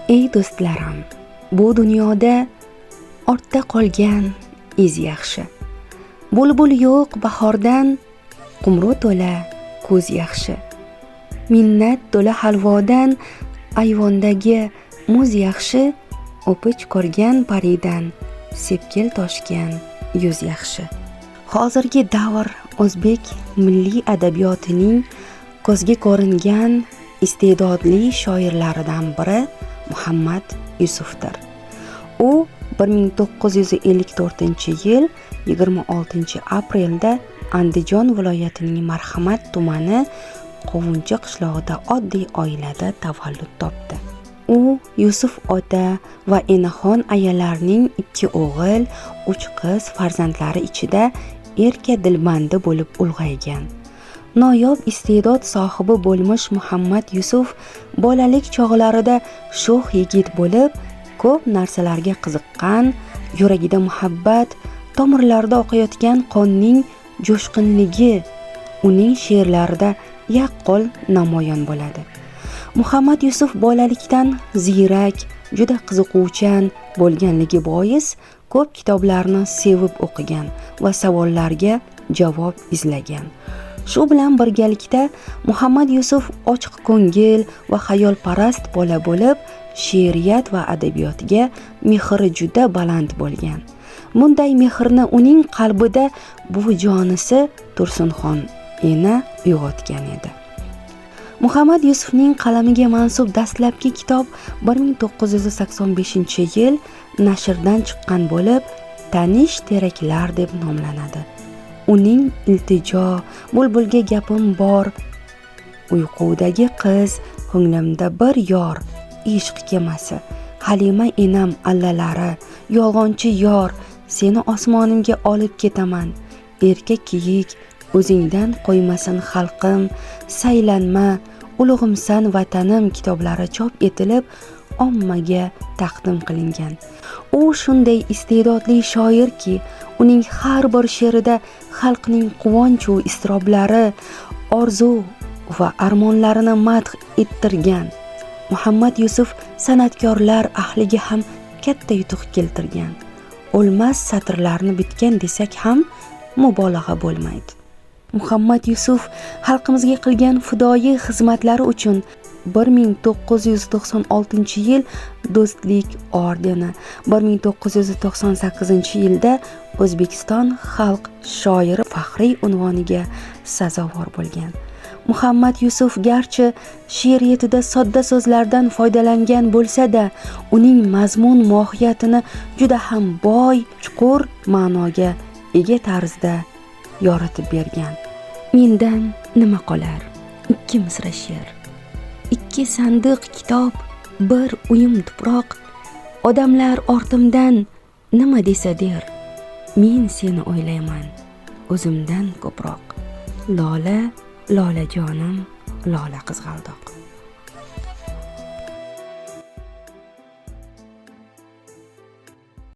Ey do'stlarim, bu dunyoda ortda qolgan iz yaxshi. Bulbul yo'q bahordan, qumru to'la ko'z yaxshi. Minnat to'la halvodan, ayvondagi muz yaxshi, o'pich ko'rgan paridan, sepkil toshgan yuz yaxshi. Hozirgi davr o'zbek milliy adabiyotining ko'zga ko'ringan iste'dodli shoirlaridan biri Muhammad Yusufdir. U 1954-yil 26-aprelda Andijon viloyatining Marhamat tumani Qovunchi qishlog'ida oddiy oilada tavallud topdi. U Yusuf ota va Enaxon ayalarning 2 o'g'il, 3 qiz farzandlari ichida erka dilbandi bo'lib ulg'aygan. Noyob iste'dod sohibi bo'lmish Muhammad Yusuf bolalik chog'larida sho'x yigit bo'lib, ko'p narsalarga qiziqqan, yuragida muhabbat, tomirlarida oqayotgan qonning jo'shqinligi uning she'rlarida yaqqol namoyon bo'ladi. Muhammad Yusuf bolalikdan ziyrak, juda qiziquvchan bo'lganligi bois ko'p kitoblarni sevib o'qigan va savollarga javob izlagan. Shu bilan birgalikda Muhammad Yusuf ochiq ko'ngil va xayolparast bola bo'lib, she'riyat va adabiyotga mehri juda baland bo'lgan. Bunday mehrni uning qalbida buvijonisi Tursunxon ena uyg'otgan edi. Muhammad Yusufning qalamiga mansub dastlabki kitob 1985-yil nashrdan chiqqan bo'lib, Tanish teraklar deb nomlanadi. Uning Iltijo, Bulbulga gapim bor, Uyqudagi qiz, Ko'nglimda bir yor, Ishq kemasi, Halima enam allalari, Yolg'onchi yor, Seni osmonimga olib ketaman, Erka kiyik, O'zingdan qo'ymasin xalqim, Saylanma, Ulug'imsan vatanim kitoblari chop etilib, ommaga taqdim qilingan. U shunday iste'dodli shoirki, uning har bir she'rida xalqning quvonch va iztiroblari, orzu va armonlarini madh ettirgan. Muhammad Yusuf san'atkorlar ahliga ham katta yutuq keltirgan. O'lmas satrlarni bitgan desak ham mubolag'a bo'lmaydi. Muhammad Yusuf xalqimizga qilgan fidoyi xizmatlari uchun 1996-yil Do'stlik ordeni, 1998-yilda O'zbekiston xalq shoiri faxriy unvoniga sazovor bo'lgan. Muhammad Yusuf garchi she'riyatida sodda so'zlardan foydalangan bo'lsa-da, uning mazmun mohiyatini juda ham boy, chuqur ma'noga ega tarzda yoritib bergan. Mendan nima qolar? 2 misra she'r, 2 sandiq kitob, 1 uyum tuproq. Odamlar ortimdan nima desa der, men seni o'ylayman o'zimdan ko'proq. Lola, lolajonim, lola qizg'aldoq.